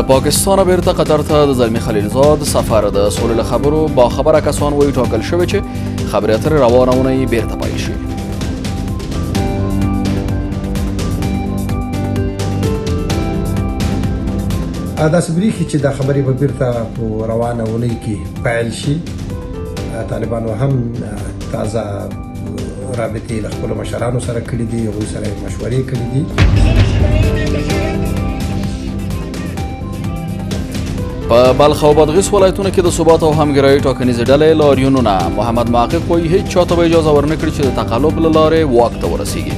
پاکستانه بیرته قطر ته د زلمي خلیلزاد سفر، د سولې له خبرو باخبره کسان وایي ټاکل شوې چې خبرې اترې روانه اونۍ بیرته پیل شي. داسې برېښي چې دا خبرې به بیرته په روانه اونۍ کې پیل شي. طالبانو هم تازه رابطې له خپلو مشرانو سره کړې دي، هغوی سره یې مشورې کړې دي. په بلخ او بادغیس ولایتونو کې د ثبات او همګرایۍ ټاکنیزې ډلې لاریونونه، محمد محقق وایي هیڅ چاته به اجازه ورنه کړي چې د تقلب له لارې واک ته ورسیږي.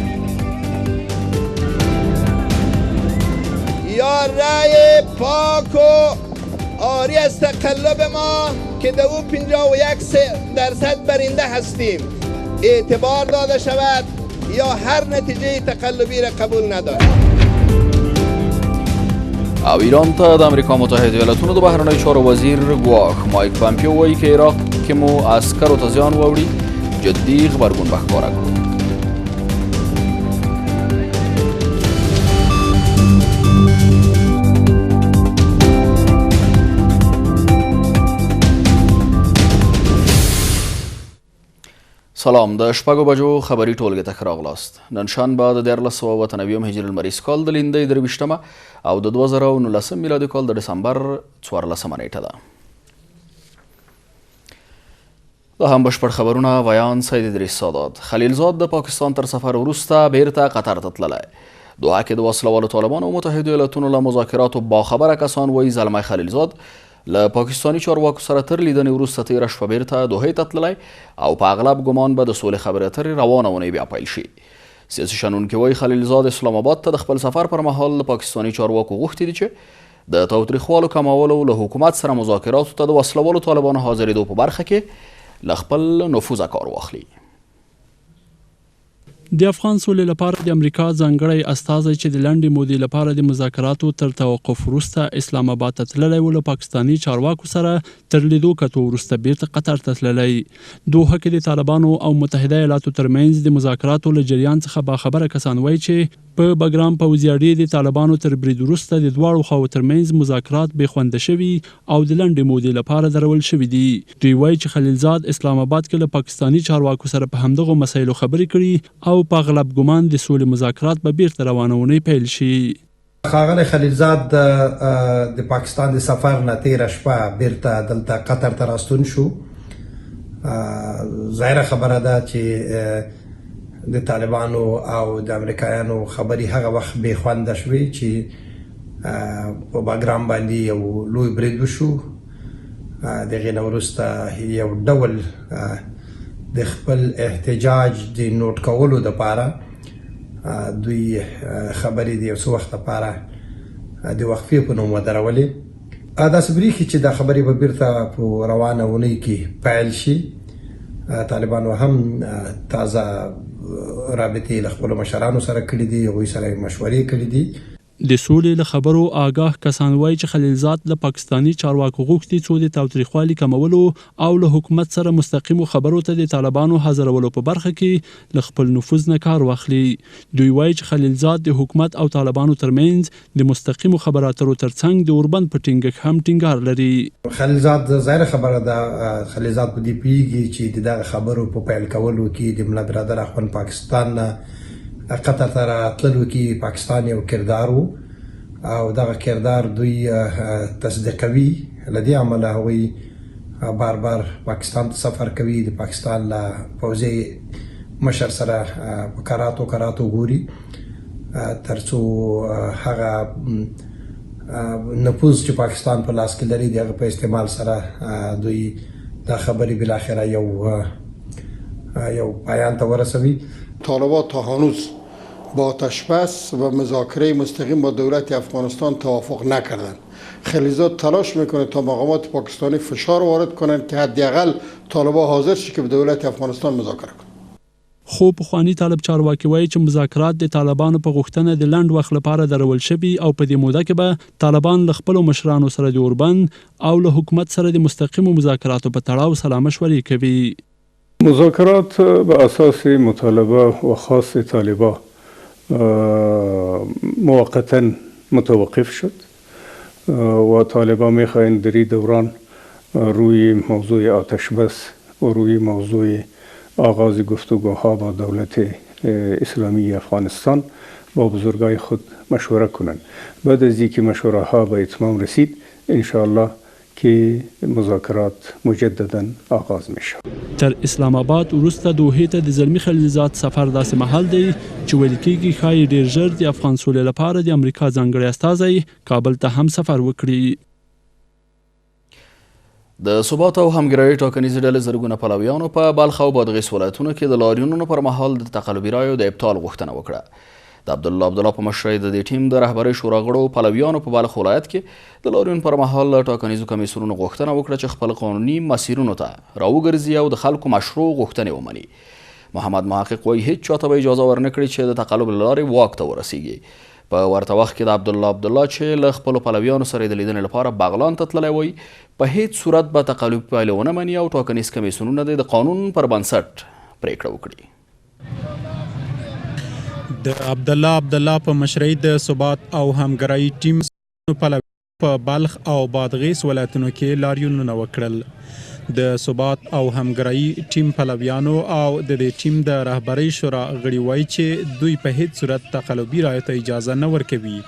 یا رأی پاک و آری از تقلب ما که در او 51% برنده هستیم اعتبار داده شود یا هر نتیجه تقلبی را قبول ندارد. او ایران ته د امریکا متحده ایالتونو د بهرنیو چارو وزیر ګواښ، مایک پامپیو وایي که عراق کې مو عسکرو ته زیان واوړي جدي غبرګون به ښکاره کړو. سلام، د 6 بجو خبري ټولګې ته ښه راغلاست. نن شنبه د 1398 هجري لمریز کال د لیندۍ 23مه او د 2019 میلادي کال د ډسمبر 14مه نیټه ده. دا هم بشپړ خبرونه. ویان سید ادریس سادات. خلیلزاد د پاکستان تر سفر وروسته بیرته قطر ته تللی. دوحه کې د وسلوالو طالبانو او متحدو ایالتونو له مذاکراتو باخبره کسان وایي زلمی خلیلزاد له پاکستاني چارواکو سره تر لیدنې وروسته تېره شپه بیرته دوحې ته تللی او په اغلب ګمان به د سولې خبرې اترې روانه اونۍ بیا پیل شي. سیاسي شنونکي وایي خلیلزاد اسلام آباد ته د خپل سفر پر مهال له پاکستاني چارواکو غوښتي دي چې د تاوتریخوالو کمولو، له حکومت سره مذاکراتو ته د وسلوالو طالبانو حاضرېدو په برخه کې له خپل نفوذه کار واخلي. د افغان سولې لپاره د امریکا ځانګړی استازی چې د لنډې مودې لپاره د مذاکراتو تر توقف وروسته اسلام اباد ته تللی و، له پاکستاني چارواکو سره تر لیدو کتو وروسته بیرته قطر ته تللی. دوحه کې د طالبانو او متحده ایالاتو ترمنځ د مذاکراتو له جریان څخه باخبره کسان وایي چې په بګرام پوځي اډې د طالبانو تر برید وروسته د دواړو خواوو ترمنځ مذاکرات بې خونده شوي او د لنډې مودې لپاره درول شوي دي. دوی وايي چې خلیلزاد اسلام اباد کې له پاکستاني چارواکو سره په همدغو مسایلو خبرې کړي او په اغلب ګمان د سولې مذاکرات به بیرته روانه اونۍ پیل شي. ښاغلی خلیلزاد د پاکستان د سفر نه تیره شپه بیرته دلته قطر ته راستون شو. ظاهره خبره ده چې د طالبانو او د امریکایانو خبرې هغه وخت بې خونده شوې چې په باګرام باندې یو لوی برید وشو. د هغې نه وروسته یو ډول د خپل احتجاج د نوټ کولو دپاره دوی خبرې د یو څه وخت لپاره د وقفې په نوم ودرولې. داسې برېښي چې دا خبرې به بیرته په روانه اونۍ کې پیل شي. طالبانو هم تازه رابطې له خپلو مشرانو سره کړې دي، هغوی سره یې مشورې کړې دي. د سولې له خبرو آګاه کسان وايي چې خلیلزاد له پاکستاني چارواکو غوښتي څو د تاوتریخوالي کمولو او له حکومت سره مستقیمو خبرو ته د طالبانو حاضرولو په برخه کې له خپل نفوذ نه کار واخلي. دوی وايي چې خلیلزاد د حکومت او طالبانو ترمنځ د مستقیمو خبرو اترو ترڅنګ د اوربند په ټینګښت هم ټینګار لري. خلیلزاد، ظاهره خبره ده، خلیلزاد په دې پوهیږي چې د دغه خبرو په پیل کولو کې د ملا برادر اخوند پاکستان نه قطر ته راتللو کې پاکستان یو کردار وو او دغه کردار دوی تصدیقوي. له دې امله هغوی بار بار پاکستان ته سفر کوي، د پاکستان له پوځي مشر سره په کراتو کراتو ګوري ترڅو هغه نفوذ چې پاکستان په لاس کې لري د هغه په استعمال سره دوی دا خبرې بالاخره یو یو پایان ته ورسوي. طالبان تا هنوز با آتش بس و مذاکره مستقیم با دولت افغانستان توافق نکردند. خلیلزاد تلاش میکنه تا مقامات پاکستانی فشار وارد کنند که حداقل طالبان حاضر شي که به دولت افغانستان مذاکره کنند. خو پخواني طالب چارواکي وايي چې مذاکرات د طالبانو په غوښتنه د لنډ وخت لپاره درول شوي او په دې موده کې به طالبان له خپلو مشرانو سره د اوربند او له حکومت سره د مستقیمو مذاکراتو په تړاو سلا مشورې کوي. مذاکرات به اساس مطالبه و خواست طالبا موقتا متوقف شد. و طالبا میخواهند در این دوران روی موضوع آتش بس و روی موضوع آغاز گفتگوها با دولت اسلامی افغانستان با بزرگای خود مشوره کنند. بعد از اینکه مشوره ها به اتمام رسید، انشاءالله که مذاکرات مجددا آغاز میشه. تر اسلام اباد وروسته دوحې ته د زلمي خلیلزاد سفر داسې مهال دی چې ویل کېږي ښايي ډېر ژر د افغان سولې لپاره د امریکا ځانګړی استازی کابل ته هم سفر وکړي. د ثبات او همګرایۍ ټاکنیزې ډلې زرګونه پلویانو په بلخ او بادغیس ولایتونو کې د لاریونونو پر مهال د تقلبي رایو د ابطال غوښتنه وکړه. د عبدالله عبدالله په مشرۍ د دې ټیم د رهبرۍ شورا غړو پلویانو په بلخ ولایت کې د لاریون پر مهال له ټاکنیزو کمیسیونونو غوښتنه وکړه چې خپل قانوني مسیرونو ته راوګرځي او د خلکو مشروع غوښتنې ومني. محمد محقق وایي هیڅ چاته به اجازه ورنه کړي چې د تقلب له لارې واک ته ورسیږي. په ورته وخت کې د عبدالله عبدالله چې له خپلو پلویانو سره د لیدنې لپاره بغلان ته تللی وایي په هیڅ صورت به تقلبي پایلې ونه مني او ټاکنیز کمیسیونونه دې د قانون پر بنسټ پرېکړه وکړي. د عبدالله عبدالله په مشرۍ د ثبات او همګرایي ټیم پلویانو په بلخ او بادغیس ولایتونو کې لاریونونه وکړل. د ثبات او همګرایي ټیم پلویانو او د دې ټیم د رهبرۍ شورا غړي وایي چې دوی په هیڅ صورت تقلبي رایو ته اجازه نه ورکوي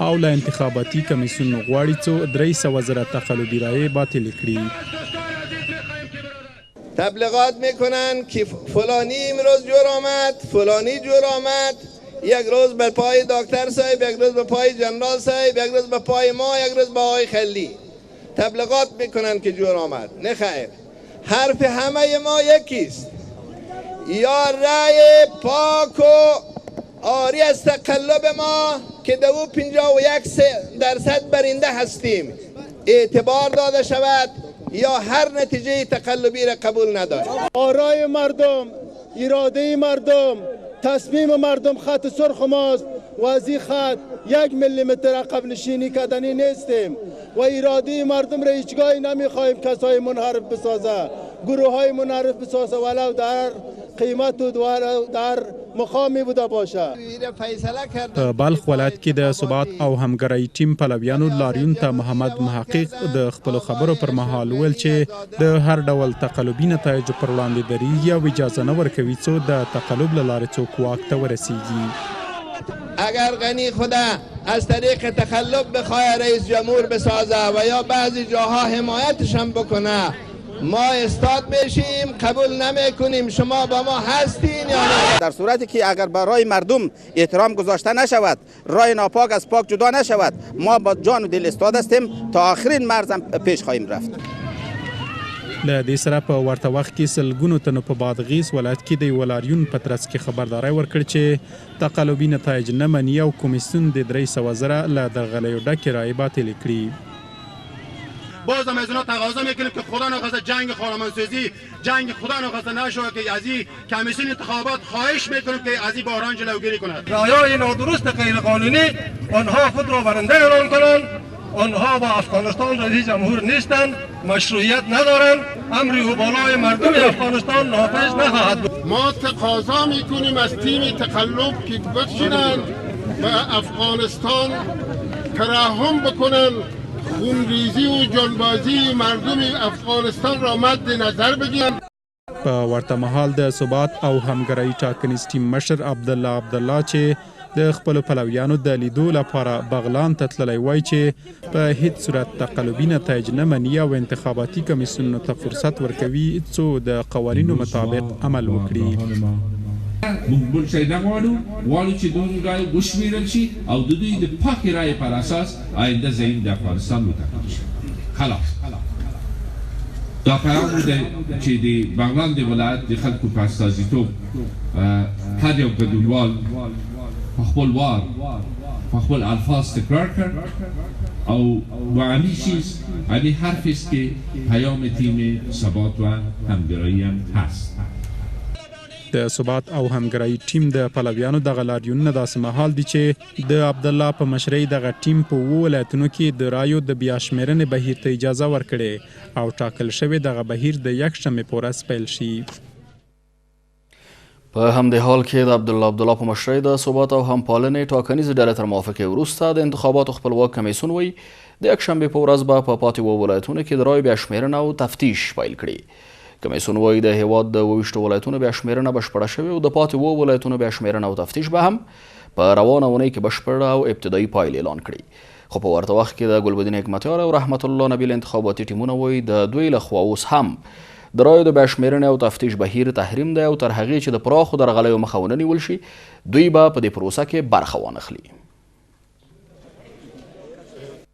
او له انتخاباتي کمیسیون غواړي څو 300 زره تقلبي رایې باطلې کړي. تبلیغات میکنن که فلانی امروز جور آمد، فلانی جور آمد، یک روز به پای دکتر صاحب، یک روز به پای جنرال صاحب، یک روز به پای ما، یک روز به آقای خلی. تبلیغات میکنن که جور آمد. نه خیر، حرف همه ما یکیست، یا رأی پاک و آری از تقلب ما که دو 51% برنده هستیم اعتبار داده شود یا هر نتیجه تقلبی را قبول نداریم. آرای مردم، اراده مردم، تصمیم مردم خط سرخ ماست و از این خط 1 میلیمتر عقب نشینی کردنی نیستیم و اراده مردم را هیچگاهی نمیخواهیم کسای منحرف بسازه، گروه های منحرف بسازه ولو در قیمت و در مقامی بوده باشه. په بلخ ولایت کې د ثبات او همګرایي ټیم پلویانو لاریون ته محمد محقق د خپلو خبرو پر مهال وویل چې د هر ډول تقلبي نتایجو پر وړاندې درېږي او اجازه نه ورکوي څو د تقلب له لارې څوک واک ته ورسیږي. اگر غنی خدا از طریق تخلف بخواه رئیس جمهور بسازه و یا بعضی جاها حمایتش هم بکنه، ما استاد میشیم، قبول نمیکنیم. شما با ما هستین یا نه؟ در صورتی که اگر برای مردم احترام گذاشته نشود، رای ناپاک از پاک جدا نشود، ما با جان و دل استاد هستیم، تا آخرین مرز هم پیش خواهیم رفت. له دې سره په ورته وخت کې سلګونو تنو په بادغیس ولایت کې د یوه لاریون په ترڅ کې خبرداری ورکړ چې تقلبي نتایج نه مني او کمیسیون د 300 زره له درغلیو ډکې رایې باطلې کړي. باز هم از اونا تقاضا میکنیم که خدا نخواسته جنگ خانمانسازی، جنگ خدا نخواسته نشود که از این کمیسیون انتخابات خواهش میکنیم که از این بحران جلوگیری کند. رایای نادرست غیر قانونی آنها خود را برنده اعلان کنند. آنها با افغانستان رئیس جمهور نیستند، مشروعیت ندارند، امر او بالای مردم افغانستان نافذ نخواهد بود. ما تقاضا میکنیم از تیم تقلب که بشینند و افغانستان ترحم بکنند، خونریزی و جانبازی مردم افغانستان را مد نظر بگیرند. په ورته مهال د ثبات او همګرایي ټاکنیز ټیم مشر عبدالله عبدالله چې د خپلو پلویانو د لیدو لپاره بغلان ته تللی وایي چې په هیڅ صورت تقلبي نتایج نه مني او انتخاباتي کمیسیونونو ته فرصت ورکوي څو د قوانینو مطابق عمل وکړي. موږ بل شی نه غواړو، غواړو چې دوی رایې وشمېرل شي او د دوی د پاکې رایې پر اساس آینده زعیم د افغانستان وټاکل شي. خلاص دا پیام دی چې د بغلان د ولایت د خلکو په استازیتوب هر یو ګډونوال په خپل وار په خپل الفاظ تکرار کړ او و همی چیز همی حرف است که پیام تیم ثبات و همگرایی هم هست. د ثبات او همګرایي ټیم د پلویانو دغه لاریونونه داسې مهال دي چې د عبدالله په مشرۍ دغه ټیم په 7 ولایتونو کې د رایو د بیا شمېرنې بهیر ته اجازه ورکړې او ټاکل شوې دغه بهیر د یکشنبې په ورځ پیل شي. په همدې حال کې د عبدالله عبدالله په مشرۍ د ثبات او همپالنې ټاکنیزې ډلې تر موافقې وروسته د انتخاباتو خپلواک کمیسیون وایي د یکشنبې په ورځ به په پاتې اوو ولایتونو کې د رایو بیا شمېرنه او تفتیش پیل کړي. کمېسیون وايي، د هېواد د 27 ولایتونو بیا شمېرنه بشپړه شوې او د پاتې اوو ولایتونو بیا شمېرنه او تفتیش به هم په روانه اونۍ کې بشپړ او ابتدایي پایلې اعلان کړي. خو په ورته وخت کې د ګلبدین حکمتیار او رحمت الله نبیل انتخاباتي ټیمونه وايي، د دوی له خوا اوس هم د رایو د بیا شمېرنې او تفتیش بهیر تحریم دی او تر هغې چې د پراخو درغلیو مخه ونه نیول شي، دوی به په دې پروسه کې برخه وانخلي.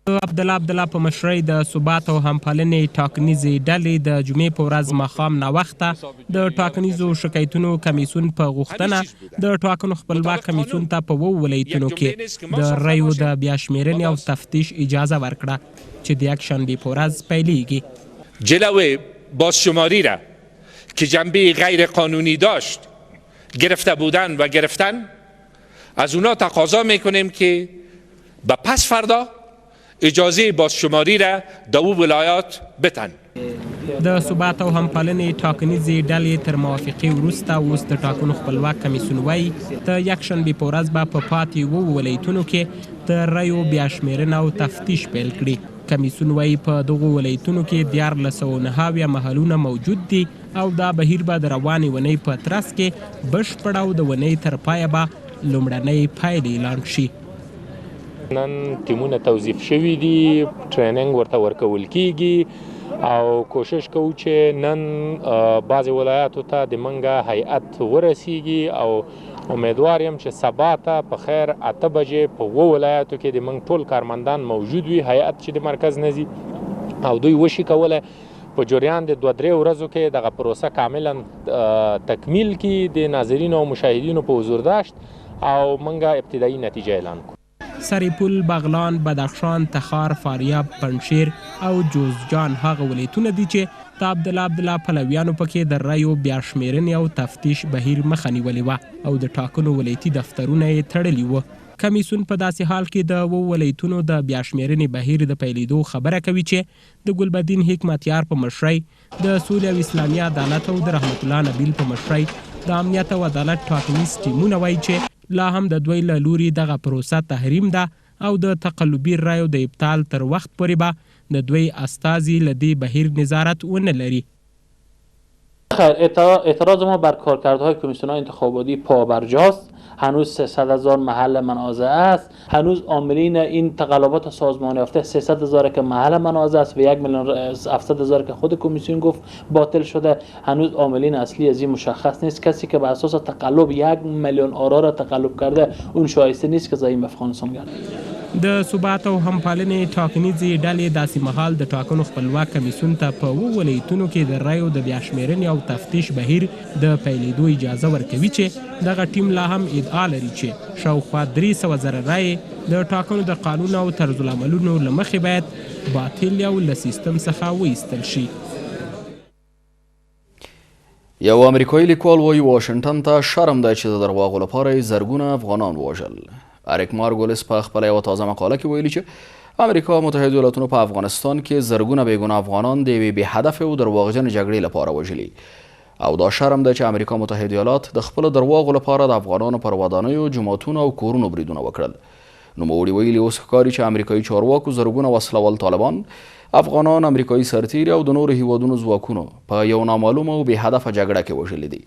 د عبدالله عبدالله په مشرۍ د ثبات او همپالنې ټاکنیزې ډلې د جمعې په ورځ ماښام ناوخته د ټاکنیزو شکایتونو کمیسیون په غوښتنه د ټاکنو خپلواک کمیسیون ته په اوو ولایتونو کې د رایو د بیا شمېرنې او تفتیش اجازه ورکړه چې د یکشنبې په ورځ پیلیږي. جلو بازشماری را که جنبه غیر قانونی داشت گرفته بودن و گرفتن از اونا تقاضا میکنیم که به پس فردا اجازه بازشماری را در او ولایات بتن. د ثبات او همپالنې ټاکنیزې ډلې تر موافقې وروسته اوس د ټاکنو خپلواک کمیسیون وایي، د یکشنبې په ورځ به په پاتې اوو ولایتونو کې د رایو بیا شمېرنه او تفتیش پیل کړي. کمیسیون وایي، په دغو ولایتونو کې 1379 محلونه موجود دي او دا بهیر به د روانې اونۍ په ترڅ کې بشپړ او د اونۍ تر پایه به لومړنۍ پایلې اعلان شي. نن ټیمونه توظیف شوي دي، ټریننګ ورته ورکول کیږي او کوشش کوو چې نن بعضې ولایاتو ته د منګه هیئت ورسیږي او امیدوار یم چې سبا ته په خیر 8 بجې په اوو ولایاتو کې د منګ ټول کارمندان موجود وي، هیئت چې د مرکز نه ځي او دوی وشي کولی په جریان د 2-3 ورځو کې دغه پروسه کاملا تکمیل کی د ناظرینو او مشاهدینو په حضور داشت او مونږ ابتدایي نتیجه اعلان کړو. سرپل، بغلان، بدخشان، تخار، فاریاب، پنجشیر او جوزجان هغه ولایتونه دي چې د عبدالله عبدالله پلویانو پکې د رایو بیا شمېرنې او تفتیش بهیر مخه نیولې وه او د ټاکنو ولایتي دفترونه یې تړلي وو. کمیسیون په داسې حال کې د اوو ولایتونو د بیا شمېرنې بهیر د پیلېدو خبره کوي چې د ګلبدین حکمتیار په مشرۍ د سولې او اسلامي عدالت او د رحمت الله نبیل په مشرۍ د امنیت او عدالت ټاکنیز ټیمونه وایي چې لا هم د دوی له لوري دغه پروسه تحریم ده او د تقلبي رایو د ابطال تر وخت پورې به د دوی استازي له دې بهیر نظارت ونه لري. خیر، اعتراض ما بر کارکردهای کمیسیون‌های انتخاباتی پابرجاست. هنوز 300 هزار محل منازعه است. هنوز عاملین این تقلبات سازمان یافته 300 هزار که محل منازعه است و 1,700,000 که خود کمیسیون گفت باطل شده. هنوز عاملین اصلی از این مشخص نیست. کسی که به اساس تقلب 1 میلیون آرا را تقلب کرده اون شایسته نیست که زعیم افغانستان گرده. د ثبات او همپالنې ټاکنیزې ډلې داسې مهال د ټاکنو خپلواک کمیسیون ته په اوو ولایتونو کې د رایو د بیا شمېرنې او تفتیش بهیر د پیلېدو اجازه ورکوي چې دغه ټیم لا هم ادعا لري چې شاوخوا 300 زره رایې د ټاکنو د قانون او طرزالعملونو له مخې باید باطلې او له سیستم څخه وایستل شي. یو امریکایي لیکوال وایي واشنګټن ته شرم دی چې د درواغو لپاره یې زرګونه افغانان ووژل. اریک مارګولیس په خپله یوه تازه مقاله کې ویلي چې امریکا متحدو ایالتونو په افغانستان کې زرګونه بېګناه افغانان د یوې بې هدفې او درواغجنې جګړې لپاره وژلي او دا شرم دی چې امریکا متحد ایالات د خپلو درواغو لپاره د افغانانو پر ودانیو، جوماتونو او کورونو بریدونه وکړل. نوموړي ویلي اوس ښکاري چې امریکایي چارواکو زرګونه وسله وال طالبان، افغانان، امریکایي سرتیري او د نورو هیوادونو ځواکونو په یو نامعلومه او بې هدفه جګړه کې وژلي دي.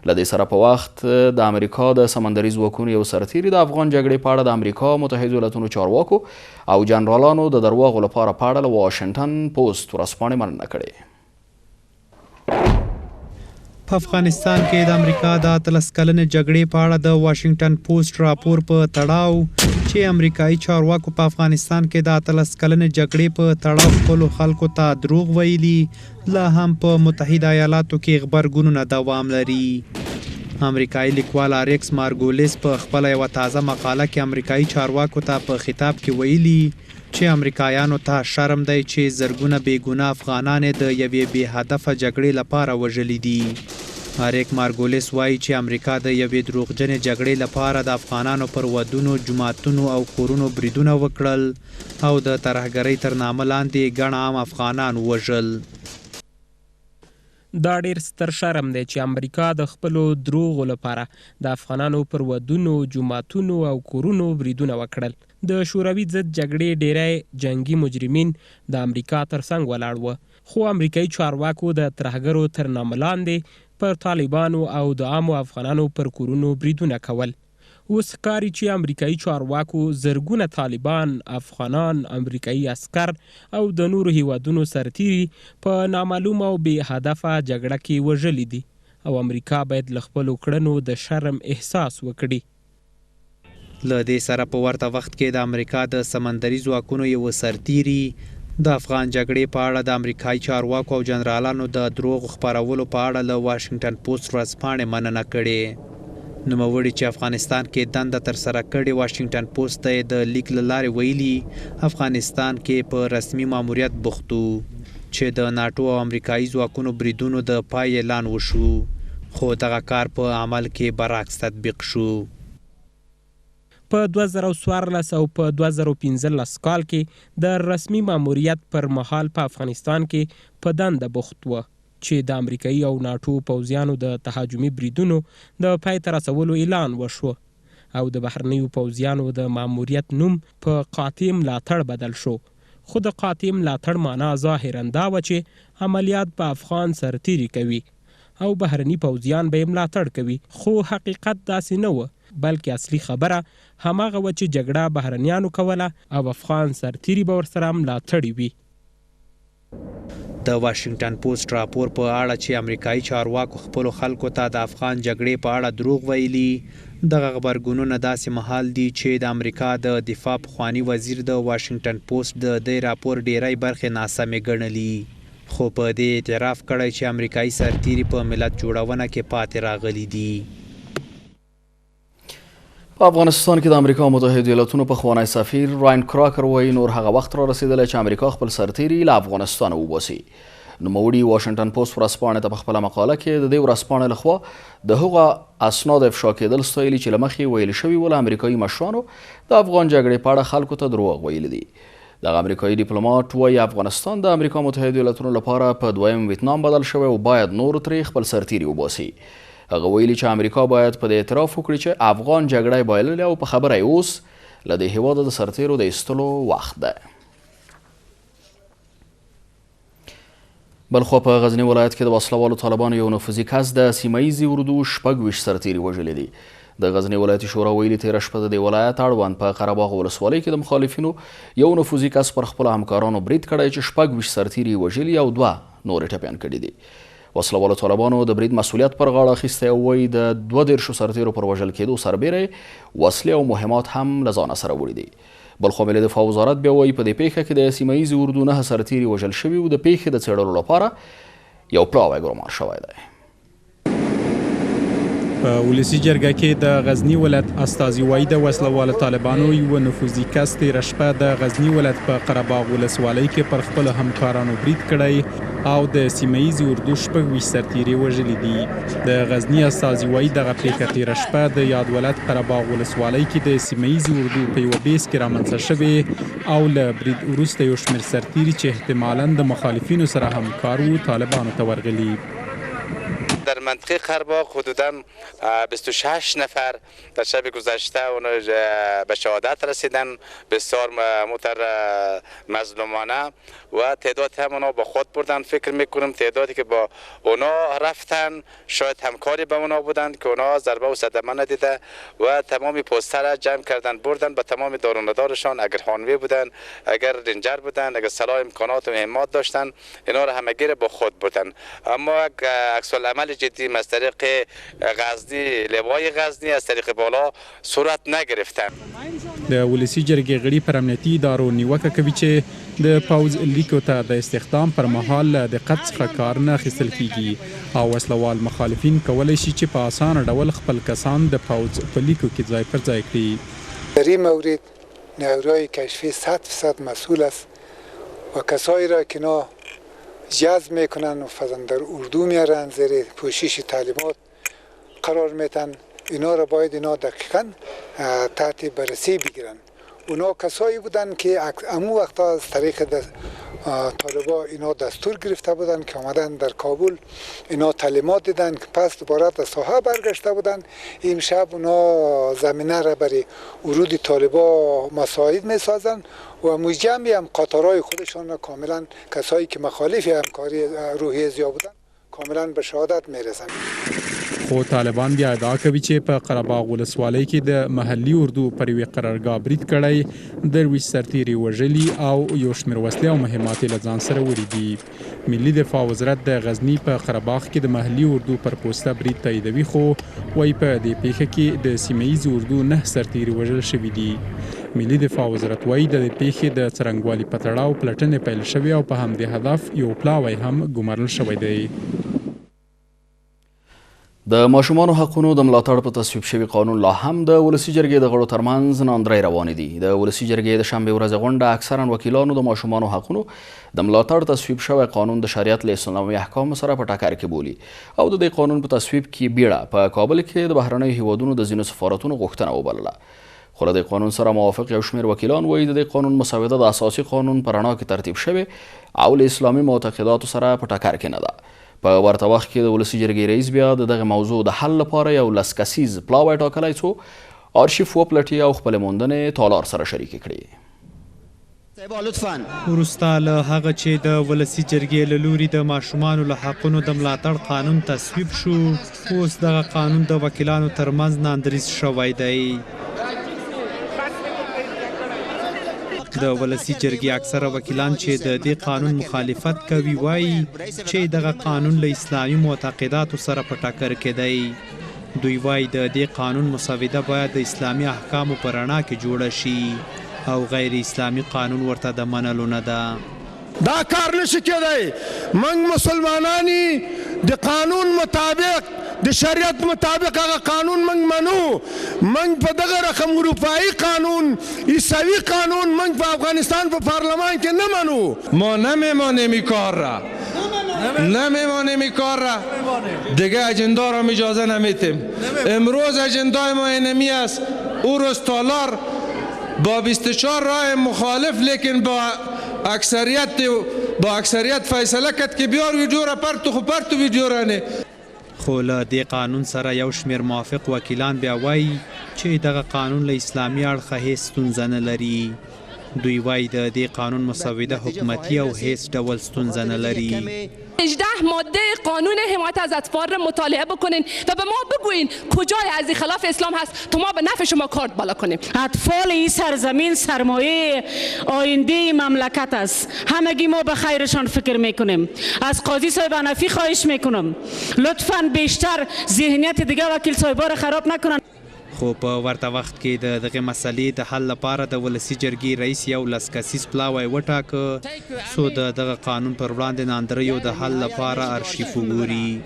له دې سره په وخت د امریکا د سمندري ځواکونو یو سرتیري د افغان جګړې په اړه د امریکا متحدو ایالتونو چارواکو او جنرالانو د درواغو لپاره په اړه له واشنګټن پوسټ ورځپاڼې مننه کړې. په افغانستان کې د امریکا د 18 کلنې جګړې په اړه د واشنګټن پوسټ راپور په تړاو چې امریکایي چارواکو په افغانستان کې د 18 کلنې جګړې په تړاو خپلو خلکو ته دروغ ویلي، لا هم په متحده ایالاتو کې غبرګونونه دوام لري. امریکایي لیکوال اریکس مارګولیس په خپله یوه تازه مقاله کې امریکایي چارواکو ته په خطاب کې ویلي، چې امریکایانو ته شرم دی چې زرګونه بې ګناه افغانان یې د یوې بې هدفه جګړې لپاره وژلي دي. اریک مارګولیس وايي چې امریکا د یوې دروغجنې جګړې لپاره د افغانانو پر ودونو، جوماتونو او کورونو بریدونه وکړل او د ترهګرۍ تر نامه لاندې یې ګڼ عام افغانان ووژل. دا ډېر ستر شرم دی چې امریکا د خپلو دروغو لپاره د افغانانو پر ودونو، جوماتونو او کورونو بریدونه وکړل. د شوروي ضد جګړې ډېری جنګي مجرمین د امریکا تر څنګ ولاړ وه، خو امریکايي چارواکو د ترهګرو تر نامه لاندې پر طالبانو او د عامو افغانانو پر کورونو بریدونه کول. اوس ښکاري چې امریکايي چارواکو زرګونه طالبان، افغانان، امریکايي عسکر او د نورو هېوادونو سرتېري په نامعلومه او بې هدفه جګړه کې وژلي دي او امریکا باید له خپلو کړنو د شرم احساس وکړي. له دې سره په ورته وخت کې د امریکا د سمندري ځواکونو یوه سرتیري د افغان جګړې په اړه د امریکايي چارواکو او جنرالانو د دروغو خپرولو په اړه له واشنګټن پوسټ ورځپاڼې مننه کړې. نوموړي چې افغانستان کې دنده ترسره کړې، واشنګټن پوسټ ته یې د لیک له لارې ویلي، افغانستان کې په رسمي ماموریت بوخت و، چې د ناټو او امریکايي ځواکونو بریدونو د پای اعلان وشو، خو دغه کار په عمل کې برعکس تطبیق شو. په 2014 او په 2015 کال کې د رسمي ماموریت پر مهال په افغانستان کې په دنده بوخت و چې د امریکايي او ناټو پوځیانو د تهاجمي بریدونو د پای ته رسولو اعلان وشو او د بهرنیو پوځیانو د ماموریت نوم په قاطع ملاتړ بدل شو، خو د قاطع ملاتړ مانا ظاهراً دا وه چې عملیات به افغان سرتیري کوي او بهرني پوځیان به یې ملاتړ کوي، خو حقیقت داسې نه و، بلکې اصلي خبره هماغه وه چې جګړه بهرنیانو کوله او افغان سرتیري به ورسره ملاتړي وي. د واشنګټن پوسټ راپور په اړه چې امریکايي چارواکو خپلو خلکو ته د افغان جګړې په اړه دروغ ویلي، دغه غبرګونونه داسې مهال دي چې د امریکا د دفاع پخواني وزیر د واشنګټن پوسټ د دې راپور ډېری برخې ناسمې ګڼلي، خو په دې یې اعتراف کړی چې امریکايي سرتېري په ملت جوړونه کې پاتې راغلي دي. په افغانستان کې د امریکا متحدو ایالتونو پخوانی سفیر راین کراکر وایي نور هغه وخت را رسېدلی چې امریکا خپل سرتیري له افغانستانه وباسي. نوموړي واشنګټن پوسټ ورځپاڼې ته په خپله مقاله کې د دې ورځپاڼې لخوا د هغه اسناد افشا کېدل ستایلي چې له مخې ویل شوي ول امریکایي مشرانو د افغان جګړې په اړه خلکو ته دروغ ویلي دي. دغه امریکایي ډیپلوماټ وایي افغانستان د امریکا متحدو ایالتونو لپاره په دویم ویتنام بدل شوی او باید نور ترې خپل سرتیري وباسي. هغه ویلي چې امریکا باید په دې اعتراف وکړي چې افغان جګړه یې بایللې او په خبره یې اوس له دې هېواده د سرتیرو د ایستلو وخت دی. بلخوا په غزني ولایت کې د وسلوالو طالبانو یو نفوذي کس د سیمه ییزې اردو 26 سرتیري وژلي دي. د غزني ولایتي شورا ویلي تېره شپه د دې ولایت اړوند په قره باغ ولسوالۍ کې د مخالفینو یو نفوذي کس پر خپلو همکارانو برید کړی چې 26 سرتیري یې وژلي او دوه نور یې ټپیان کړي دي. وسلوالو طالبانو د برید مسولیت پر غاړه اخیستی او وایي د 32 سرتیرو پر وژل کېدو سربېره یې وسلې او مهمات هم له ځانه سره وړي دي. بلخوا ملي دفاع وزارت بیا وایي په دې پېښه کې د سیمه ییزې اردو 9 سرتیري وژل شوي او د پېښې د څېړلو لپاره یو پلاوی ګمار شوی دی. په ولسي جرګه کې د غزني ولایت استازي وايي، د وسله والو طالبانو یوه نفوذي کس تېره شپه د غزني ولایت په قره باغ ولسوالۍ کې پر خپلو همکارانو برید کړی او د سیمه ییزې اردو 26 سرتېري وژلي دي. د غزني استازي وايي، دغه پېښه تېره شپه د یاد ولایت قره باغ ولسوالۍ کې د سیمه ییزې اردو په یوه بېس کې رامنځته شوې او له برید وروسته یو شمېر سرتېري چې احتمالاً د مخالفینو سره همکار وو، طالبانو ته ورغلي. در منطقه قرباغ حدودا 26 نفر در شب گذشته به شهادت رسیدن، بسیار متر مظلومانه و تعداد هم اونا با خود بردن. فکر میکنم تعدادی که با اونا رفتن شاید همکاری به اونا بودند که اونا ضربه و صدمه ندیده و تمام پوسته را جمع کردن بردن به تمام دارو ندارشان، اگر هانوی بودن، اگر رنجر بودن، اگر سلاح امکانات و مهمات داشتن، اینا را همگی را با خود بردن. اما یک عکس العمل جدی از طریق غزنی، لوای غزنی از طریق بالا صورت نگرفتن. د ولسي جرګې غړي پر امنیتي ادارو نیوکه کوي چې د پوځ لیکو ته د استخدام پر مهال له دقت څخه کار نه اخیستل کیږي او وسله وال مخالفین کولی شي چې په اسانه ډول خپل کسان د پوځ په لیکو کې ځای پر ځای کړي. در این مورد نیروهای کشفی 100% مسئول است و کسایی را که اینا جذب میکنن و فضا در اردو میارن، زیر پوشش تعلیمات قرار میتن، اینا را باید اینا دقیقا تحت بررسی بگیرن. اونا کسایی بودن که امو وقتا از طریق طالبا اینا دستور گرفته بودند که آمدن در کابل اینا تعلیمات دیدن که پس دوباره در ساحه برگشته بودند. امشب اونا زمینه را برای ورود طالبا مساعد میسازن و مجمعی هم قطارهای خودشان را کاملا کسایی که مخالف همکاری روحی زیا بودن کاملا به شهادت میرسن. خو طالبان بیا ادعا کوي چې په قره باغ ولسوالۍ کې د محلي اردو پر یوې قرارګاه برید کړی، 23 سرتېري وژلي او یو شمېر وسلې او مهمات یې له ځان سره وړي دي. ملي دفاع وزارت د غزني په قره باغ کې د محلي اردو پر پوسته برید تاییدوي خو وایي په دې پېښه کې د سیمه ییزې اردو نهه سرتېري وژل شوي دي. ملي دفاع وزارت وایي د دې پېښې د څرنګوالي په تړاو پلټنې پیل شوې او په همدې هدف یو پلاوی هم ګمارل شوی دی. د ماشومانو حقونو د ملاتړ په تصویب شوي قانون لا هم د ولسي جرګې د غړو ترمنځ ناندرۍ روانې دي. د ولسي جرګې د شنبې ورځې غونډه اکثرا وکیلانو د ماشومانو حقونو د ملاتړ تصویب شوی قانون د شریعت له اسلامي احکامو سره په ټکر کې بولي او د دې قانون په تصویب کې بیړه په کابل کې د بهرنیو هیوادونو د ځینو سفارتونو غوښتنه وبلله. خو له دې قانون سره موافق یو شمېر وکیلان وایي د دې قانون مسوده د اساسي قانون په رڼا کې ترتیب شوې او له اسلامي معتقداتو سره په ټکر کې نه ده. په ورته وخت کې د ولسي جرګې رئیس بیا د دغې موضوع د حل لپاره یو لس کسیز پلاوی ټاکلی څو آرشیف وپلټي او خپلې موندنې تالار سره شریکې کړي. وروسته له هغه چې د ولسي جرګې له لوري د ماشومانو له حقونو د ملاتړ قانون تصویب شو، اوس دغه قانون د وکیلانو ترمنځ ناندریز شوی دی. د ولسي جرګې اکثره وکیلان چې د دې قانون مخالفت کوي وايي چې دغه قانون له اسلامي معتقداتو سره په ټکر کې دی. دوی وايي د دې قانون مسوده باید د اسلامي احکامو په رڼا کې جوړه شي او غیر اسلامي قانون ورته د منلو نه ده. دا کار نشي کېدای، موږ مسلمانان یي، د قانون مطابق، د شریعت مطابق هغه قانون موږ منو، موږ په دغه رقم اروپايي قانون، عیسوي قانون موږ په افغانستان په پارلمان کې نه منو. ما نمیمانیم این کار را، نمیمانیم این کار را، دیگه اجندا را هم اجازه نمیتیم. امروز اجندای ما اینمی است، او روز تالار با 24 رای مخالف لیکن با اکثریت با اکثریت فیصله کرد که بیار ویډیو را پرتو خو پرتو ویډیو را نه. خو له دې قانون سره یو شمېر موافق وکیلان بیا وايي چې دغه قانون له اسلامي اړخه هېڅ ستونزه نه لري. دوی وايي د دې قانون مسوده حکومتي او هېڅ ډول ستونزه نه لري. 18 ماده قانون حمایت از اطفال را مطالعه بکنین و به ما بگویین کجای از این خلاف اسلام هست تا ما به نفع شما کارت بالا کنیم. اطفال این سرزمین سرمایه آینده مملکت است، همگی ما به خیرشان فکر میکنیم. از قاضی صاحب حنفی خواهش میکنم لطفاً بیشتر ذهنیت دیگه وکیل صاحبا را خراب نکنند. خو په ورته وخت کې د دغې مسئلې د حل لپاره د ولسي جرګې رئیس یو لس کسیز پلاوی وټاکه څو د دغه قانون پر وړاندې ناندریو د حل لپاره ارشیف وګوري.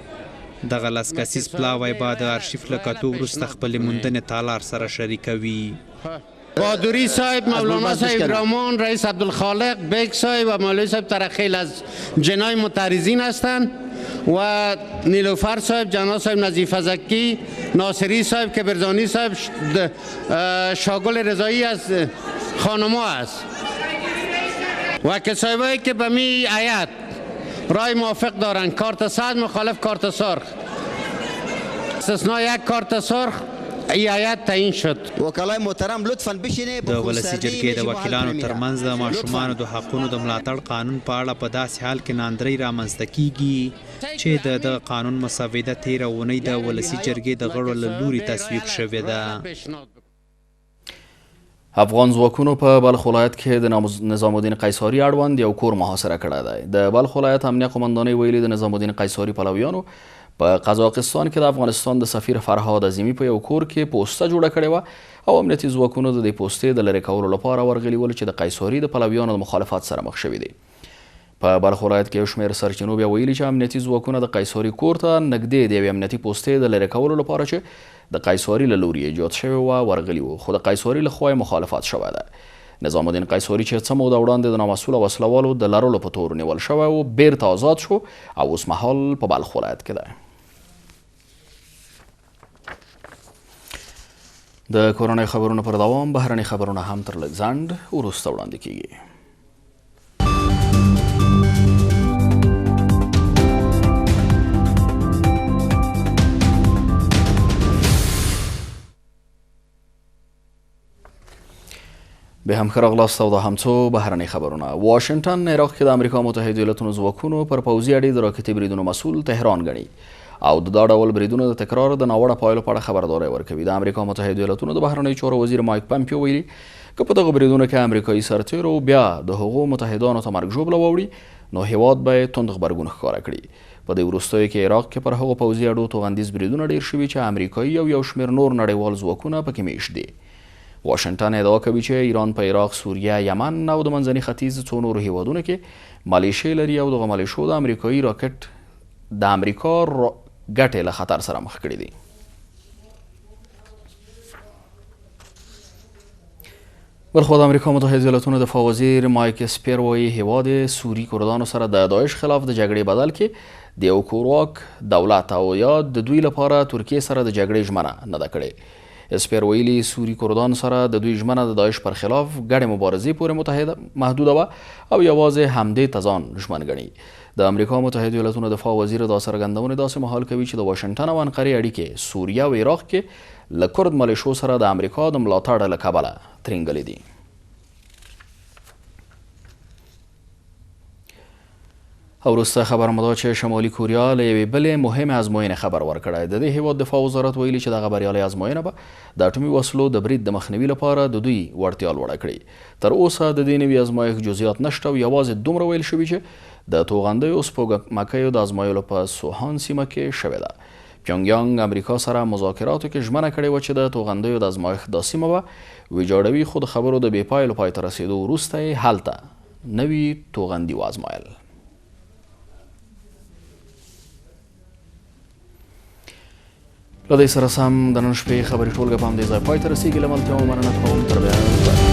دغه لس کسیز پلاوی به د ارشیف له کتو وروسته خپلې موندنې تالار سره شریکوي. بادوری صاحب، مولانا صاحب رامان، رئیس عبدالخالق، بیگ صاحب و مولوی صاحب ترخیل از جنای متعرضین هستند و نیلوفر صاحب، جناب صاحب نظیف زکی، ناصری صاحب، کبرزانی صاحب، شاگل رضایی از خانما است و کسایی که به می ایت رای موافق دارند کارت سبز، مخالف کارت سرخ، استثناء یک کارت سرخ ای هیئت تعیین شد. وکلای محترم لطفاً بشینه د ولسي جرګې د وکیلانو ترمنځ د ماشومانو د حقونو د ملاتړ قانون په اړه په داسې حال کې ناندرۍ رامنځته کیږي چې د دغه قانون مسوده تیره اونۍ د ولسي جرګې د غړو له لوري تصویب شوې ده. افغان ځواکونو په بلخ ولایت کې د نظام الدین قیصاري اړوند یو کور محاصره کړی دی. د بلخ ولایت امنیه قومندانۍ ویلي د نظام الدین قیصاري پلویانو په قزاقستان کې د افغانستان د سفیر فرهاد عظیمي په یو کور کې پوسته جوړه کړې وه او امنیتي ځواکونو د دې پوستې د لرې کولو لپاره ورغلي ول چې د قیصاري د پلویانو د مخالفت سره مخ شوي دي. په بلخ ولایت کې یو شمېر سرچینو بیا ویلي چې امنیتي ځواکونه د قیصاري کور ته نږدې د یوې امنیتي پوستې د لرې کولو لپاره چې د قیصاري له لوري ایجاد شوې وه ورغلي وو، خو د قیصاري له خوا یې مخالفت شوی دی. نظام الدین قیصاري چې څه موده وړاندې د نامسؤله وسله والو د لرلو په تور نیول شوی و، بېرته ازاد شو او اوسمهال په بلخ ولایت کې دی. د کورنیو خبرونو پر دوام بهرني خبرونه هم تر لږ ځنډ وروسته وړاندې کیږي. به هم ښه راغلاست او دا هم څو بهرني خبرونه. واشنګټن عراق کې د امریکا متحدو ایالتونو ځواکونو پر پوځي اډې د راکټي بریدونو مسول تهران ګڼي او د دا ډول بریدونو د تکرار د ناوړه پایلو په اړه خبرداری ورکوي. د امریکا متحدو ایالتونو د بهرنیو چارو وزیر مایک پمپیو ویلي، که په دغو بریدونو کې امریکایي سرتیرو بیا د هغو متحدانو ته مرګ ژوبله واوړي، نو هیواد به یې توند غبرګون ښکاره کړي. په دې وروستیو کې عراق کې پر هغو پوځي اډو توغندیز بریدونه ډیر شوي چې امریکایي او یو شمېر نور نړیوال ځواکونه پکې میشت دي. واشنګټن ادعا کوي چې ایران په عراق، سوریه، یمن او د منځني ختیځ څو نورو هیوادونو کې ملیشې لري او دغو ملیشو د امریکایي راکټ د امریکا ګټې له خطر سره مخ کړې دي. بلخوا د امریکا متحده ایالتونو دفاع وزیر مایک اسپیر وایي، هیواد یې سوري کردانو سره د داعش خلاف د جګړې بدل کې د یو کورواک دولت او یا د دوی لپاره ترکیې سره د جګړې ژمنه نه ده کړې. اسپیر ویلي، سوري کردانو سره د دوی ژمنه د داعش پر خلاف ګډې مبارزې پورې متحده محدوده وه او یوازې همدې ته ځان ژمن ګڼي. د امریکا متحدو ایالتونو دفاع وزیر دا څرګندونې داسې مهال کوي چې د واشنګټن او انقرې اړیکې سوریه او عراق کې له کرد ملیشو سره د امریکا د ملاتړ له کبله ترینګلې دي. او وروسته خبر مو دا چې شمالي کوریا له یوې بلې مهمې ازموینې خبر ورکړی. د دې هیواد دفاع وزارت ویلي چې دغه بریالۍ ازموینه به د اټومي وسلو د برید د مخنیوي لپاره د دوی وړتیا لوړه کړي. تر اوسه د دې نوي ازمایښت جزیات نشته او یوازې دومره ویل شوي چې د توغندیو سپوږمکیو د ازمایلو په سوهان سیمه کې شوې ده. پیونګ یانګ امریکا سره مذاکراتو کې ژمنه کړې وه چې د توغندیو د ازمایښت دا سیمه به ویجاړوي، خو د خبرو د بې پایلو پای ته رسېدو وروسته یې هلته نوي توغندي وازمایل. له دې سره سم د نن شپې خبري ټولګه په همدې ځای پای ته رسېږي. له ملتیا مو مننه کوم، تر بیا.